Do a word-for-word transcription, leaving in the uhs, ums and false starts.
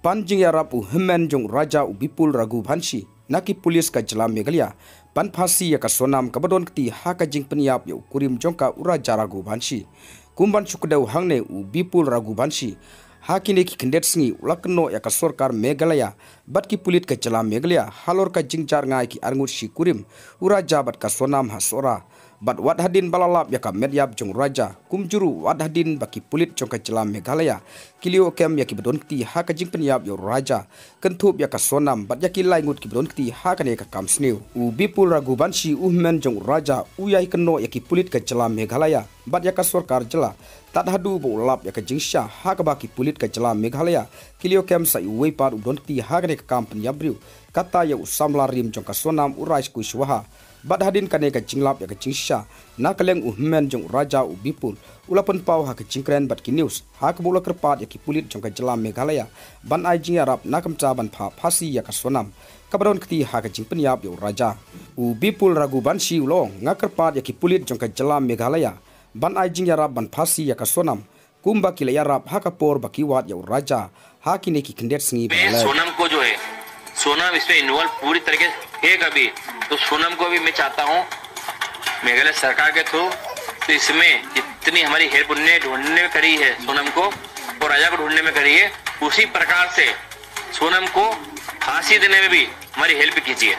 Pan jingïarap u hynmen jong u Raja u Bipul Raghuvanshi na ki pulit ka jylla Meghalaya ban phasi ïa ka Sonam kaba don kti ha ka jingpynïap ïa u kurim jong ka u Raja Raghuvanshi. Kum ban shu kdew hangne u Bipul Raghuvanshi ha kine ki khyndiat sngi u la kynnoh ïa ka sorkar Meghalaya bad ki pulit ka jylla Meghalaya halor ka jingjar ngai ki arngut shi kurim u Raja bad ka Sonam ha Sohra. Bad wat hadien ba la lap ïa ka met ïap jong u Raja, kumjuh ruh wat hadien ba ki pulit jong ka jylla Meghalaya ki la ïoh kem ïa kiba don kti ha ka jingpynïap ïa u Raja, kynthup ïa ka Sonam bad ïa ki lai ngut kiba don kti ha kane ka kam sniew. U Bipul Raghuvanshi u hynmen jong u Raja u ïai kynnoh ïa ki pulit ka jylla Meghalaya bad ïa ka sorkar jylla tad haduh ba u lap ïa ka jingshisha ha kaba ki pulit ka jylla Meghalaya ki la ïoh kem sa ïa uwei pat uba don kti ha kane ka kam pynïap briew, kata ïa u samla rim jong ka Sonam u Raj Kushwaha. Bad hadien kane ka jinglap ïa ka jingshisha na ka liang u hynmen jong u Raja u Bipul u la pynpaw ha ka jingkren bad ki news ha kaba u la kyrpad ïa ki pulit jong ka jylla Meghalaya ban ai jingïarap na ka bynta ban phah phasi ïa ka Sonam kaba don kti ha ka jingpynïap ïa u Raja. U Bipul Raghuvanshi u la ong, nga kyrpad ïa ki pulit jong ka jylla Meghalaya ban ai jingïarap ban phasi ïa ka Sonam kumba ki la ïarap ha ka por ba ki wad ïa u Raja ha kine ki khyndiat sngi ba la leit. सोनम को जो है, सोनम इसमें इन्वॉल्व पूरी तरीके से है कभी, तो सोनम को भी मैं चाहता हूँ मेघालय सरकार के थ्रू, तो इसमें जितनी हमारी हेल्प उनने ढूंढने में करी है सोनम को और राजा को ढूंढने में करी है, उसी प्रकार से सोनम को फांसी देने में भी हमारी हेल्प कीजिए।